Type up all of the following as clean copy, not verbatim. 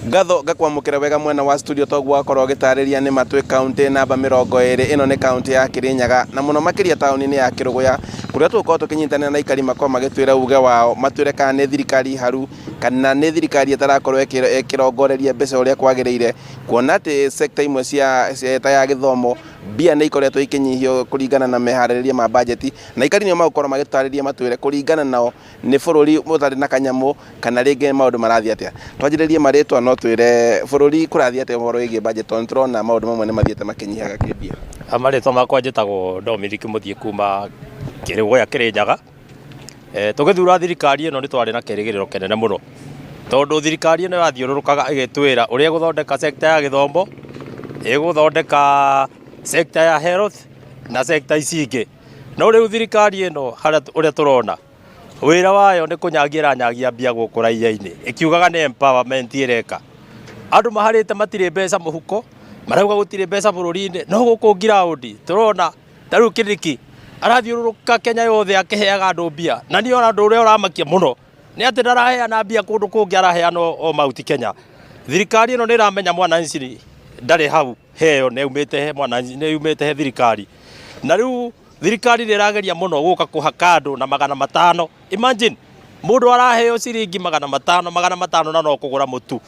Ngatho ngakwamũkĩra wega mwena wa studio toguo wakorwo ũgĩtarĩria nĩ ma twĩ kaunti namba 20. Ĩno nĩ kaunti ya Kirinyaga na mũno makĩria taũni-inĩ ya Kĩrũgũya, kũrĩa tũgũkorwo tũkĩnyitanĩra na aikari makorwo magĩtwĩra uge wao, matwĩre kana nĩ thirikari haru kana nĩ thirikari ĩtarakorwo ĩkĩrongoreria mbeca ũrĩa kwagĩrĩire, kuona atĩ sector imwe cia ta ya gĩthomo mbia nĩ ikoretwo ikĩnyihio kũringana na meharĩrĩria ma bajeti, na aikari nĩo magũkorwo magĩtũtarĩria matwĩre kũringana nao nĩ bũrũri ũtarĩ na kanyamũ kana rĩngĩ maũndũ marathiĩ atĩa. Twanjĩrĩrie marĩtwa no twĩre bũrũri kũrathiĩ atĩa ũhoro wĩgiĩ budget, tondũ nĩtũrona maũndũ mamwe nĩ mathiĩte makĩnyihaga kĩmbia. Marĩtwa makwa njĩtagwo Dominic Mũthiĩ kuma Kĩrũgũya Kĩrĩnyaga. Tũgĩthura thirikari ĩno nĩ twarĩ na kĩrĩgĩrĩro kĩnene mũno, tondũ thirikari ĩno yathiũrũrũkaga ĩgĩtwĩra ũrĩa ĩgũthondeka sector ya gĩthomo, ĩgũthondeka sector ya health na sector ici ingĩ. No rĩu thirikari ĩno harĩa ũrĩa tũrona wĩra wayo nĩ kũnyagia ĩranyagia mbia gũkũ raia-inĩ, ĩkiugaga nĩ empowerment ĩreka. Andũ maharĩte matirĩ mbeca mũhuko, marauga gũtirĩ mbeca bũrũri-inĩ, no gũkũ ngiraũndi tũrona ta rĩu Kindiki arathiũrũrũka Kenya yothe akĩheaga andũ mbia, na niĩ ona ũndũ ũrĩa ũramakia mũno nĩ atĩ ndaraheana mbia kũndũ kũngĩ, araheana o Mount Kenya. Thirikari ĩno nĩ ĩramenya mwananchi ndarĩ hau heo, nĩ yumĩte he mwananchi, nĩ yumĩte he thirikari. Na rĩu thirikari nĩ ĩrageria mũno gũka kũhaka andũ na 500. Imagine mũndũ araheo ciringi 500, 500 na no kũgũra mũtu.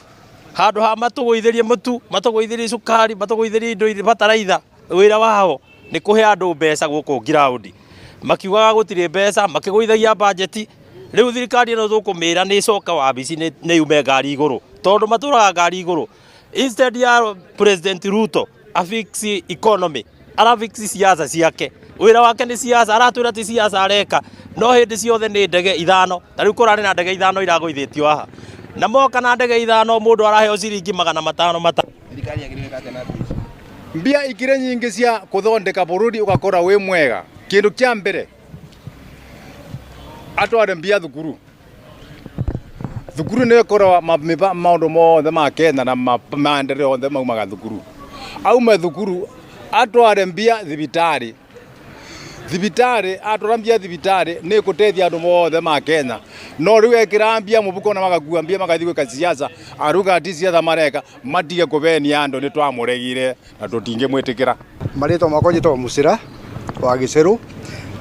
Handũ ha matũgũithĩrie mũtu, matũgũithĩrie cukari, matũgũithĩrie indo iria bataraitha, wĩra wao nĩ kũhe andũ mbeca gũkũ ngiraũndi. Makiugaga gũtirĩ mbeca, makĩgũithagia bajeti. Rĩu thirikari ĩno tũkũmĩra nĩ ĩcoke wabici, nĩ yume ngari igũrũ, tondũ matũraga ngari igũrũ. Instead ya President Ruto afix economy, arafix siasa ciake. Wĩra wake nĩ siasa, aratwĩra ti siasa areka, no hĩndĩ ciothe nĩ ndege ithano. Ta rĩu kũrarĩ na ndege ithano iragũithĩtio haha, na moka na ndege ithano mũndũ araheo ciringi 500 matano. Thirikari yagĩrĩire gwĩka atĩa na mbia ici? Mbia ikire nyingĩ cia kũthondeka bũrũri ũgakora wĩ mwega. Kĩndũ kĩa mbere atware mbia thukuru. Thukuru nĩyo ĩkoragwo maũndũ mothe ma Kenya na maendeleo yothe maumaga thukuru. Aume thukuru atware mbia thibitarĩ. Thibitarĩ atwara mbia thibitarĩ nĩ ĩgũteithia andũ mothe ma Kenya. No rĩu ekĩra mbia mũbuko na magakua mbia magathiĩ gwĩka siasa, aruga ti siasa mareka, matige kũbenia andũ nĩ twamũregire na tũtingĩmwĩtĩkĩra. Marĩtwa makwa njĩtagwo Mũcĩra wa Gĩcerũ.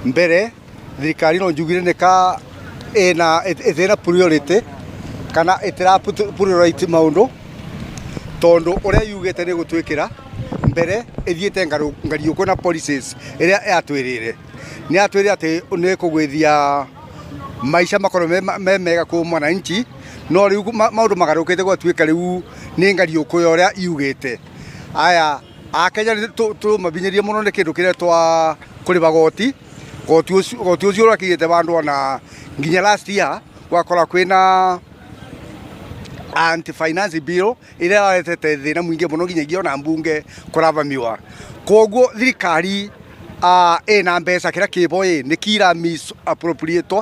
Mbere thirikari no njugire nĩ ka ĩna ĩtĩna priority kana ĩtĩra priority maũndũ, tondũ ũrĩa yugĩte nĩ gũtwĩkĩra mbere ĩthiĩte ngariũkũ na policies ĩrĩa yatwĩrĩire. Nĩ yatwĩrĩire atĩ nĩ ĩkũgũithia maica makorwo me mega kwĩ mwananchi, no rĩu maũndũ magarũrũkĩte gũgatuĩka rĩu nĩ ngariũkũ ya ũrĩa yugĩte. Aya Akenya tũmabinyĩrie mũno nĩ kĩndũ kĩretwa kũrĩba goti. Goti ũcio ũrakinyĩte vandũ ona nginya last year gwakora kwĩna anti finance bill ĩrĩa ĩraretete thĩna mũingĩ mũno nginyagia ona mbunge kũravamiwa. Koguo thirikari ĩna mbeca kĩrĩa kĩbo ĩ nĩ kira misappropriate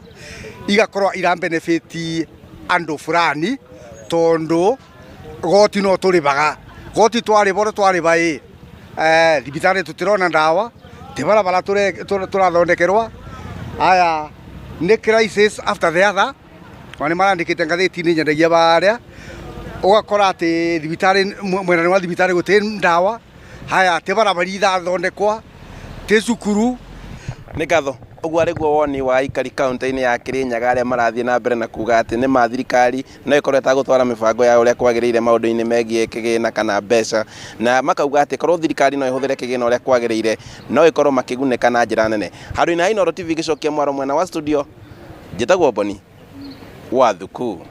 igakorwo ira benefit andũ fulani, tondũ goti no tũrĩbaga. Goti twarĩba ũrĩa twarĩba ĩ, thibitarĩ tũtirona ndawa, ti barabara tũrathondekerwa. Aya nĩ crisis after the other, ona nĩ marandĩkĩte ngathĩti-inĩ nyendagia barĩa, ũgakora atĩ thibitarĩ mwena-inĩ wa thibitarĩ gũtirĩ ndawa, haya ti barabara irathondekwa, ti cukuru. Nĩ ngatho. Ũguo arĩguo woni wa aikari kaunti-inĩ ya Kirinyaga arĩa marathiĩ na mbere na kuga atĩ nĩ ma thirikari no ĩkorwo ĩtagũtwara mĩbango ya ũrĩa kwagĩrĩire maũndũ-inĩ megiĩ kĩgĩna kana mbeca, na makauga atĩ korwo thirikari no ĩhũthĩre kĩgĩna ũrĩa kwagĩrĩire no ĩkorwo makĩgunĩka na njĩra nene. Handũ-inĩ ha Inooro TV gĩcokia mwaro mwena wa studio, njĩtagwo Boni wa Thuku.